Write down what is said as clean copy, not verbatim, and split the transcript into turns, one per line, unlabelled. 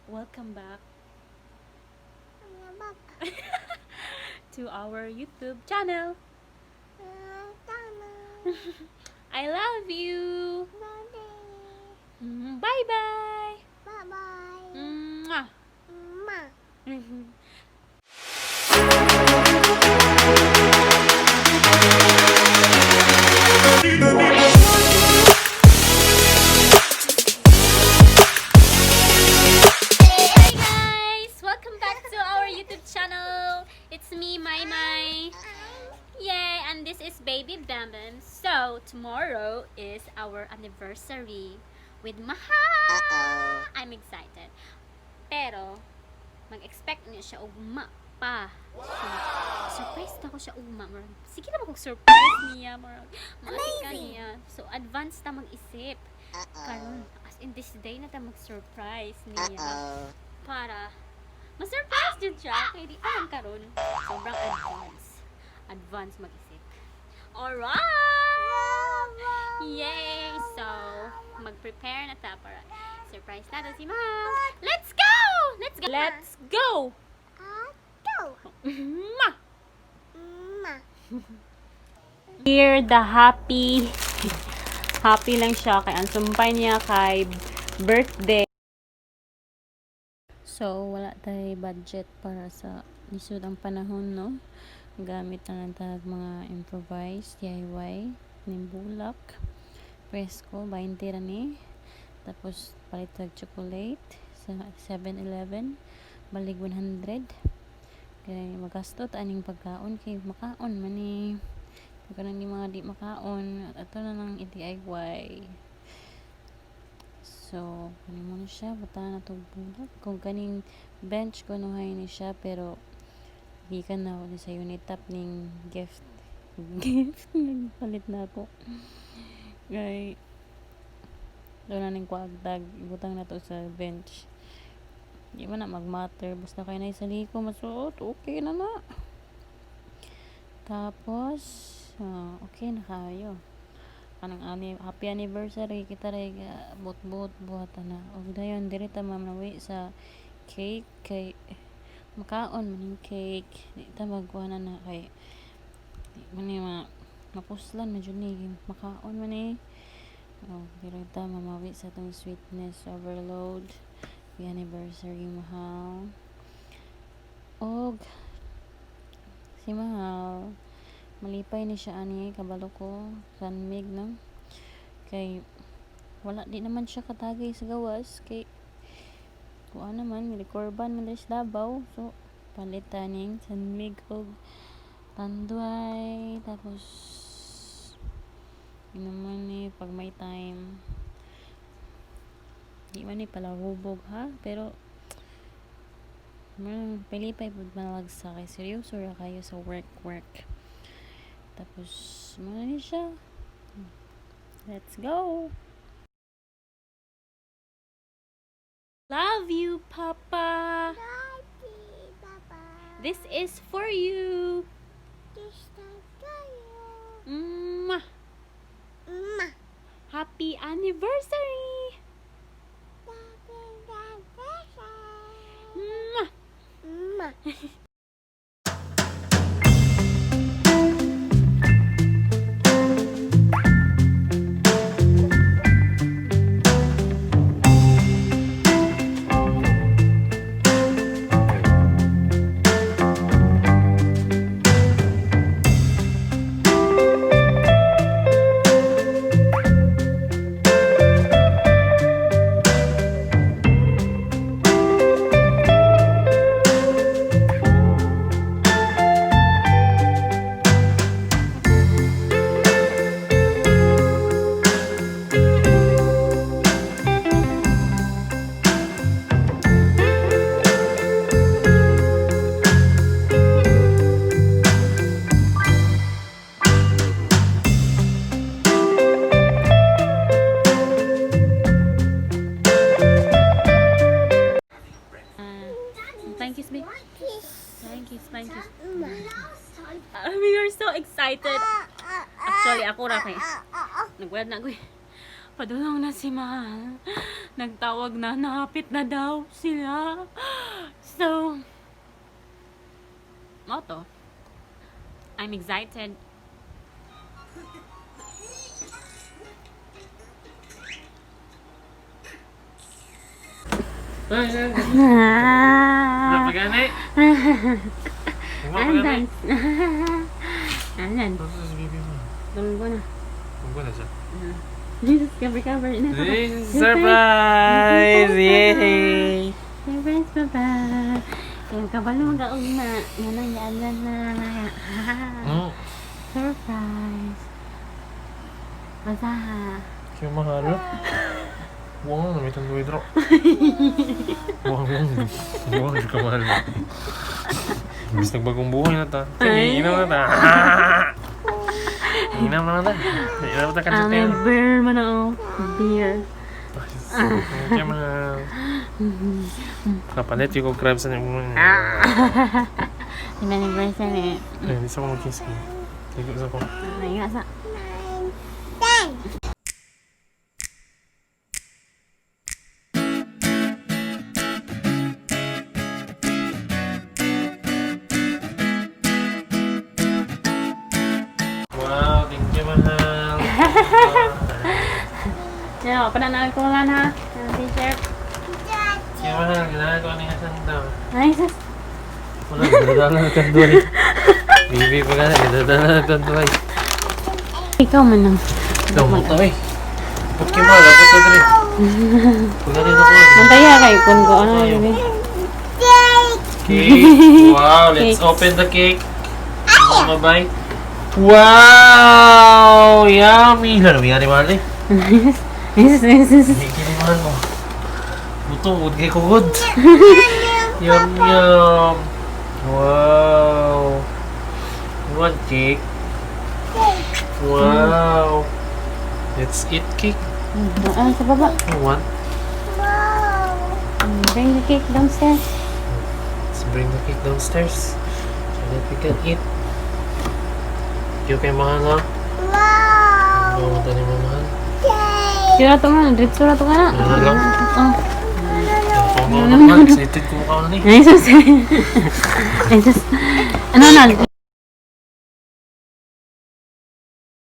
Welcome back to our YouTube channel. I love you. Bye bye.
Bye-bye.
Mwah.
Ma.
Hey guys! Welcome back to our YouTube channel. It's me, Mai Mai. Yay! And this is Baby Bambam. So, tomorrow is our anniversary with Maha! I'm excited. Pero, mag-expect niyo siya ugma pa. So, surprise na ko siya ugma. Murag, sige na mag surprise niya. Murag, maati ka niya. So, advance ta mag-isip. Karon, as in this day na ta mag-surprise niya para ma-surprise din siya kay di pa man karon sobrang advance mag-isip. Alright, yay! So mag-prepare na ta para surprise natin si Ma'am. Let's go, let's go, let's go!
Go.
Ma.
Ma.
Here the happy happy lang siya kay ang sumpay niya kay birthday. So, wala tay budget para sa lisod ang panahon, no? Gamit na lang tag mga improvised DIY ning bulak. Presko, 20 ra ni. Tapos, palit tag chocolate sa 7-Eleven. Balig 100. Kay magasto ta aning pagkaon kay makaon man ni. Pagka nang di mga di makaon, ato na lang i-DIY. So, kani mo na siya, buta na itong bulak. Kung kaning bench ko nuhay ni siya, pero gikan na ako ni sa Unitap ning gift. Gift, nagpalit na ako. Kay, doon na ning kuagdag, ibutang na to sa bench. Di man na mag-matter, basta kay na isaliko masuot, okay na na. Tapos, okay na kayo. Kanang ani, happy anniversary kita ray but-but buhat na. Og dayon diri ta ma'am nawi sa cake kay makaon man ning cake. Di ta magkuha na na kay di man ni ma mapuslan man jud ni makaon man ni. Oh, diri ta mamawi sa atong sweetness overload. Happy anniversary, mahal. Og si mahal malipay ni siya ani kabalo ko sanmig, no, kay wala di naman siya katagay sa gawas kay kuan naman milikorban man diri sa Davao, so palit ta ning sanmig og Tanduay. Tapos yun naman ni pag may time, di man ni palahubog ha, pero man palipay pud malagsa kay seryoso ra kayo sa work work. Tapos mao na ni siya. Let's go! Love you, Papa.
Daddy, Baba.
This is for you.
This is for you.
Mwah.
Ma.
Happy anniversary.
Happy anniversary.
Mwah.
Ma.
Ah, thank you, babe.
Kiss.
Thank you, thank you.
Ma.
We are so excited. Actually, ako ra kay nagwad na ko eh. Padulong na si Mahal. Nagtawag na, nahapit na daw sila. So, mao to. I'm excited.
Napagani.
Andan. Andan.
Si baby mo.
Tunggo na.
Tunggo na siya.
Jesus, cover, cover. Na.
Surprise! Yay!
Surprise, papa. Yung kabalo mag-augma. Yan na, yan na na. Surprise. Basaha.
Kaya mahal. Buwang na, may tanduay dro. Buwang, buwang. Buwang, di ka mahal mo. Imbis nagbagong buhay na ta. Sige, inom na ta. Inom na ta. Inom na ta
Ah, may
ka.
beer man ako. Beer.
Kaya mahal. Kapalit yung crab sa niyo.
Yung anniversary.
Ay, hindi sa ko mag-kiss ko. Hindi ko sa ko.
Ay, nga sa.
9, 10.
Wow, thank you, mahal.
Yan, pananawin ko lang ha. Ang t-shirt.
Kaya mahal, kailangan ko ano yung sanda.
Ay, sus.
Wala, dadala na tanduay. Bibi pa ka na, dadala na tanduay.
Ikaw man lang.
Ikaw mo to eh. Ba't kayo mahal? Dapat sa dre. Wala rin ako.
Mantaya kayo kung ko ano, baby.
Cake. Wow, let's
Cake.
open the cake. Mama, bye. Wow! Yummy! Lalo, yari mahal eh.
Sus, sus, sus.
Hindi kini mahal mo. Buto, huwag kay kugod. Yum, yum. Wow. You want cake? Wow. Let's eat cake.
Ah, sa baba.
You want?
Bring the cake downstairs.
Let's bring the cake downstairs so that we can eat. You kay mahal ha?
Wow.
Ano mo tani mo mahal?
Sira to nga. Diretso na to ka na.
Ano lang?
Oh.
Ako nga naman. Excited ko mukha na eh.
Ay, sus. Ay, sus. Ano na?